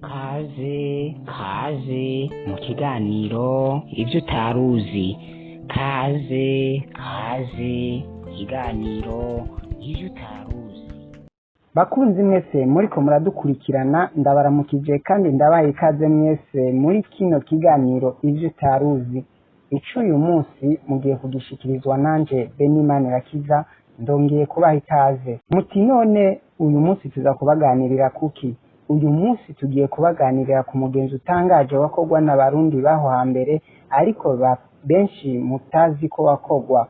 Kaze kaze mu kiganiro ivyo utaruzi, kaze kaze mu kiganiro ivyo utaruzi. Bakunzi mwese muriko muradukurikirana, ndabaramukije kandi ndabaha ikaze mwese muri kino kiganiro ivyo utaruzi. Ico uyu munsi mugiye kugishikirizwa nanje Benimana Irakiza, ndongeye kubaha ikaze. Muti none uyu munsi tuza kubaganirira kuki? Uyu munsi tugiye kubaganirira ku mugenzo utangaje wakorwa n'Abarundi baho hambere, ariko benshi mutazi ko wakorwa.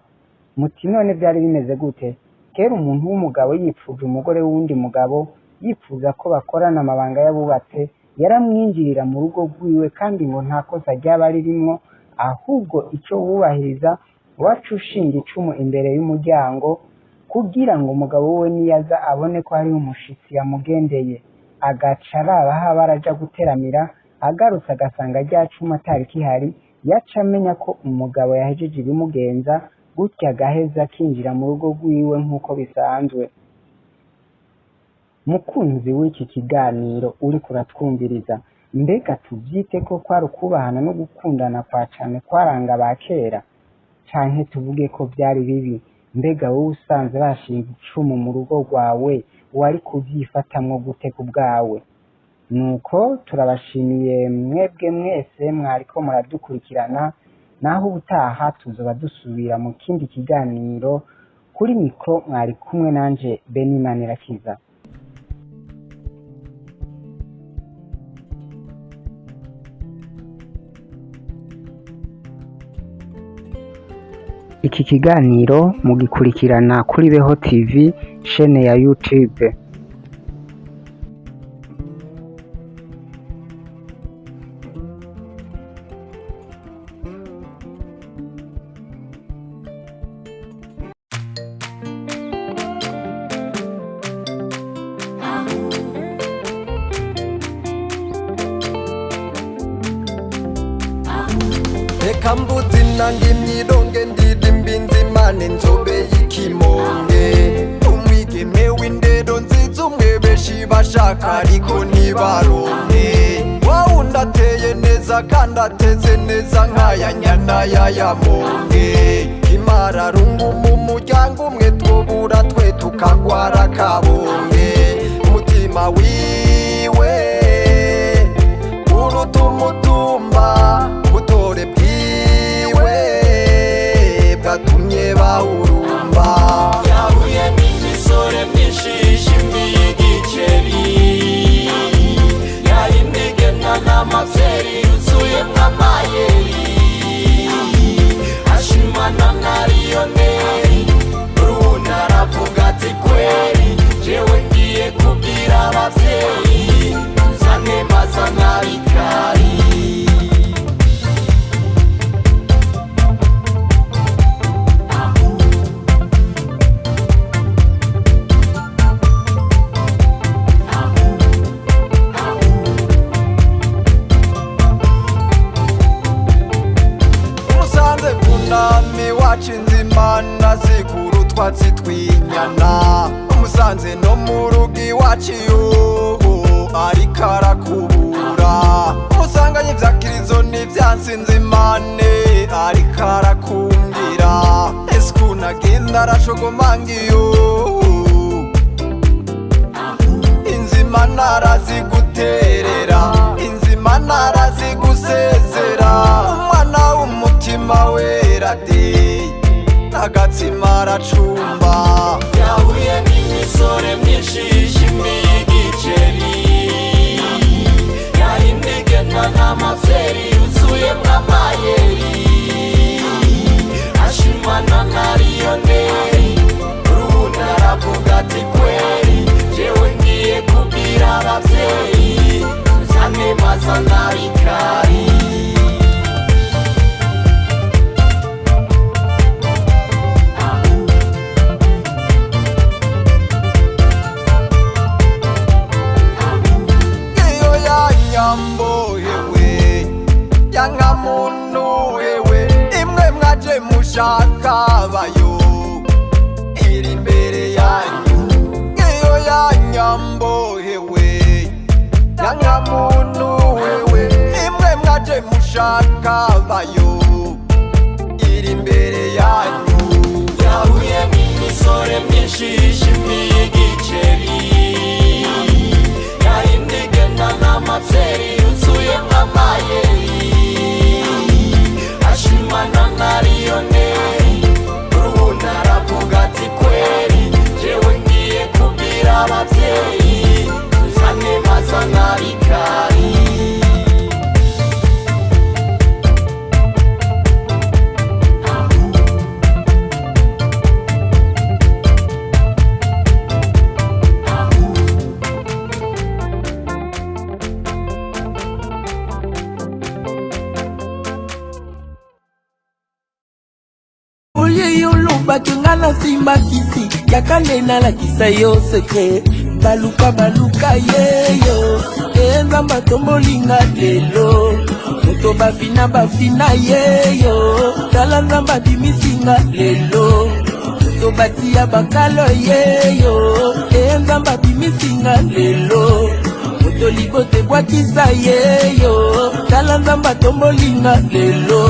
Muti none vyari bimeze gute? Kera umuntu w'umugabo yipfuje umugore w'uwundi mugabo, yipfuza ko bakorana amabanga y'abubatse, yaramwinjirira mu rugo rwiwe, kandi ngo nta kosa ryaba ririmwo, ahubwo ico wubahiriza waca ushinga icumu imbere y'umuryango kugira ngo umugabo wiwe niyaza abone ko hariho umushitsi yamugendeye, agaca araba aho aba araja guteramira, agarutse agasanga rya cumu atari kihari, yaca amenya ko umugabo yahejeje ibimugenza, gutyo agaheza akinjira mu rugo rwiwe nk'uko bisanzwe. Mukunzi w'iki kiganiro uriko uratwumviriza, mbega tuvyite ko kwari ukubahana no gukundana kwa cane kwaranga aba kera, canke tuvuge ko vyari bibi? Mbega wowe usanze bashinze icumu mu rugo rwawe, wari kuvyifatamwo gute ku bwawe? Nuko turabashimiye mwebwe mwese mwariko muradukurikirana, naho ubutaha tuzoba dusubira mu kindi kiganiro. Kuri mikro mwari kumwe nanje Benimana Irakiza. Iki kiganiro mugikurikirana kuri Beho TV, shene ya YouTube. Reka mbuzi nange imyironge, ndirimba inzimane inzobe y'ikimonge, umwigeme w'indero nziza, umwe benshi bashaka ariko ntibaronke, wawundi ateye neza kandi ateze neza nk'aya nyana y'ayamonge, imararungu mu muryango umwe twobura twe tukagwara kabonge, umutima wiwe uruta umutumba, ubutore bwiwe bwatumye bahurumba. Yahuye n'imisore myinshi ishimiye igiceri, yayinigena n'amaferi yuzuyemwo amayeri, ashimana na Liyoneri urubundi aravuga ati kweri jewe ngiye kubwira abavyeyi uzane mazana bikari. Umusanze kunami wacu inzimana zikura utwatsi tw'inyana, umusanze no mu rugo iwacu yuhu ariko arakubura, umusanganye ivyakirizo n'ivyansi nzimane ariko arakumbwira ese ukuntu agenda arashogomanga iyuhu, inzima naraziguterera, inzima narazigusezera, umwana w'umutima wera de n'agatsima aracumba. Yahuye n'imisore myinshi ishimiye igiceri, yayinigena n'amaferi yuzuyemwo amayeri, ashimana na Liyoneri urubundi aravuga ati kweri jewe ngiye kubwira abavyeyi uzane mazana bikari. Iyo ya nyambo hewe, ya nka muntu hewe, imwe mwaje mushaka bayo iri imbere yanyu, iyo ya nyambo hewe, ya nka muntu. mushaka bayo iri imbere yanyu. Yahuye n'imisore myinshi yishimiye igiceri, yayindi igenda n'amaferi yuzuyemo amayeri, ashimana na Lionel. Urubundi aravuga ati kweri jewe ngiye kubwira abavyeyi tuzane mazana bikari. Oye, olobaki nga nasimba kisi yaka nde nalakisa yo secret. Baluka baluka yeyo e Nzambe atombolinga lelo, moto bafina bafina yeyo. Tala Nzambe abimisinga lelo, moto batia bakalo yeyo e Nzambe abimisinga lelo, moto libote ebwakisa yeyo. Tala Nzambe atombolinga lelo.